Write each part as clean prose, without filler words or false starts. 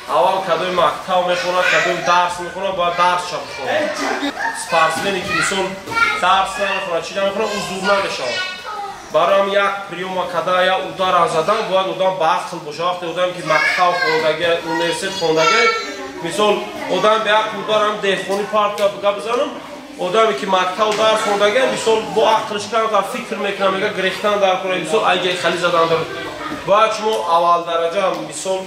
Аввал кадоми мактаб мехонад, кадоми дарс мехонад, бояд дарсша бихонад. Спортсмене ки мисол дарс намехонад, чӣ намехонад, ӯ зур намешавад. Барои як приёма када, як удара задан бояд одам ба ақл бошад. Вақте одаме ки мактаб хондаги, университет хондаги, мисол одам ба як ударам деҳқонӣ партия гап бизанам, одаме ки мактаб дарс хондаги, мисол бо ақлиш камтар фикр мекунад, мега гирехтан дар кора, мисол айга хали задан дар. Бояд шумо аввал дараҷа мисол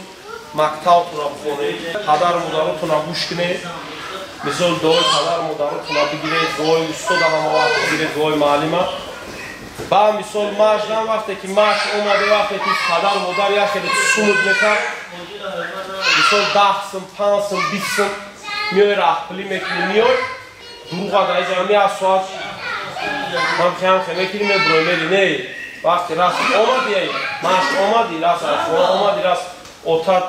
мактабтона бихонед, падару модаротона гӯш кунед, мисол дуои падару модаротона бигиред, дуои устода ҳама вақт бигиред, дуои муаллима. Ба мисол машдан вақте ки маш омаде, вақте ки падару модар як хеле сумуд мекард, мисол 10 сум, 5 сум, 20 сум меои раҳпулӣ мекунӣ, меои дурӯға дар иҷа як соат ҳамхе мекунӣ, мебурои мери. Не, вақте раст омади, маш омади, раст хона омади, раст отат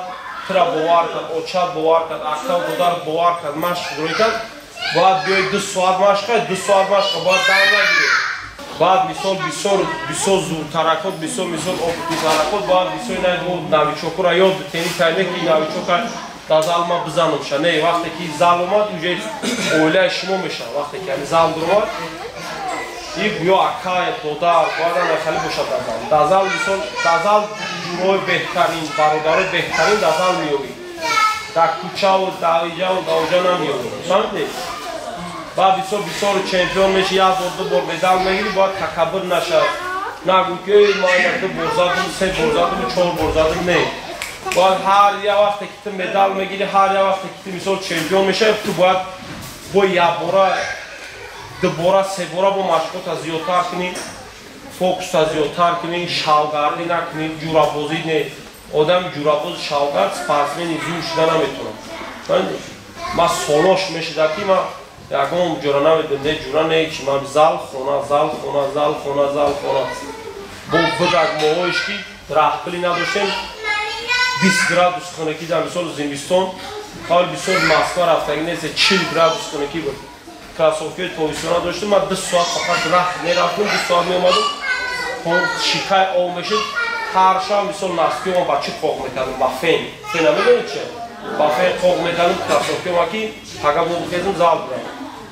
тура бовар кард, очат бовар кард, актав додар бовар кард, машқ рӯй кард, бояд биёи 2 соат машқ кард, 2 соат машқ кард, бояд дам нагирӣ. Баъд мисол бисёр бисёр зуртаракот, бисёр мисол опытнитаракот, бояд бисёр новичокура ёд битени кайне ки новичока дар зал ма бизанумша. Не, вақте ки зал омад, уже оилаи шумо мешавад. Вақте ки ҳамин зал дуромад, и гӯё акай, додар, бояд ана хали бошад дар зал. Дар зал мисол, дар зал ҷурҳои беҳтарин, бародарои беҳтарин дар зал меёбӣ. Дар кӯчаву дар иҷаву дар оҷа намеёбӣ. Фаҳмидӣ? Баъд бисёр бисёр чемпион меши, як бор, ду бор медал мегирӣ, бояд такаббур нашавад. Нагӯ ки эй ман як ду бор задам, се бор задам, чор бор задам, не. Бояд ҳар як вақте ки ту медал мегирӣ, ҳар як вақте ки ту мисол чемпион мешавӣ, ту бояд бо якбора, дубора, себора бо машқота зиёдтар кунӣ, фокуса зиёдтар кунӣ, шавгардӣ накунӣ, ҷурабозӣ не. Одами ҷурабоз, шавгард спортсмени зур шуда наметавонад. Ман солош мешуда ки ман ягон ҷура намедонам, не ҷура, не чи, ман зал, хона, зал, хона, зал, хона, зал, хона. Бо будак моҳоиш ки раҳпулӣ надоштем, 20 градус хунукӣ дар мисол зимистон, ҳол бисёр Москва рафтагӣ нест, 40 градус хунукӣ буд. Кроссовкаи тобистона доштем, ман 2 соат фақат раҳ мерафтам, 2 соат меомадам, шикай об мешуд, ҳар шаб мисол носкиёма ба чӣ қоқ мекардам? Ба фен. Фена медонед чи? Ба фен қоқ мекардам кроссовкиёма ки пага бо бихезам зал бурам.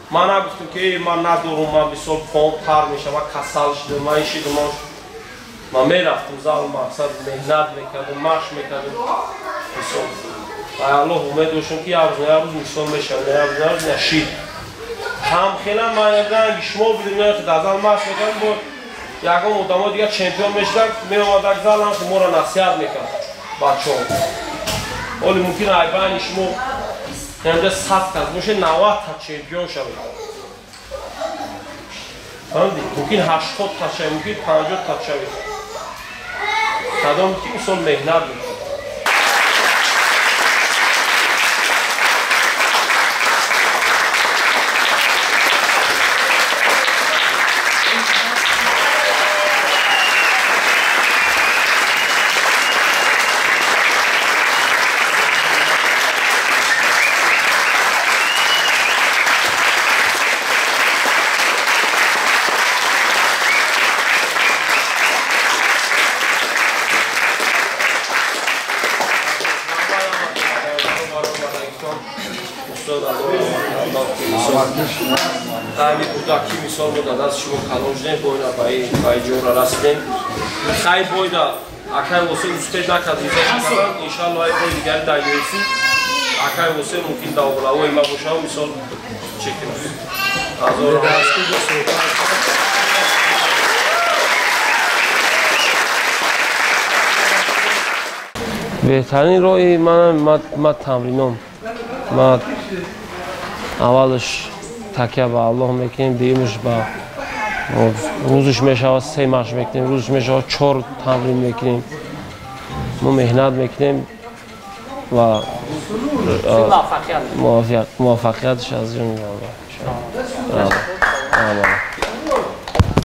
Ман нагуфтам ки эй ман надорум, ман мисол пом тар мешавам, ман касал шудам, ман ин шудам, ман мерафтам зал, мақсад меҳнат мекардам, машқ мекардам. Мисол ба Аллоҳ умед доштам ки як рӯз на як рӯз мисол мешавам, на як рӯз на як рӯз нашид. Ҳамхела ман ранги шумо будем, ки дар зал машқ мекардам, бо ягон одамои дигар чемпион мешуданд, меомадак зал ҳам моро насиҳат мекард бачаҳо. Ҳоли мумкин ай байни шумо инҷа 100 кас бошед, 90 та чемпион шавед. Фаҳмидӣ? Мумкин 80 та шавед, мумкин 50 та шавед. Кадом ки мисол меҳнат мекунад. Ҳами кӯдаки мисол мо дар даст шумо калон шудем, бойна ба иҷора расидем. Хай бойда акай Восе успех накард, иншалло ай бой дигари дар UFC акай Восе мумкин давлавои ма бошам, мисол чӣ кунам. Беҳтарин роҳи ман тамрином. Ман аввалаш такя ба Аллоҳ мекунем, дуюмаш ба рӯзш мешавад 3 машқ мекунем, рӯзш мешавад 4 тамрин мекунем. Мо меҳнат мекунем ва муваффақиятш аз ҷониби Аллоҳ.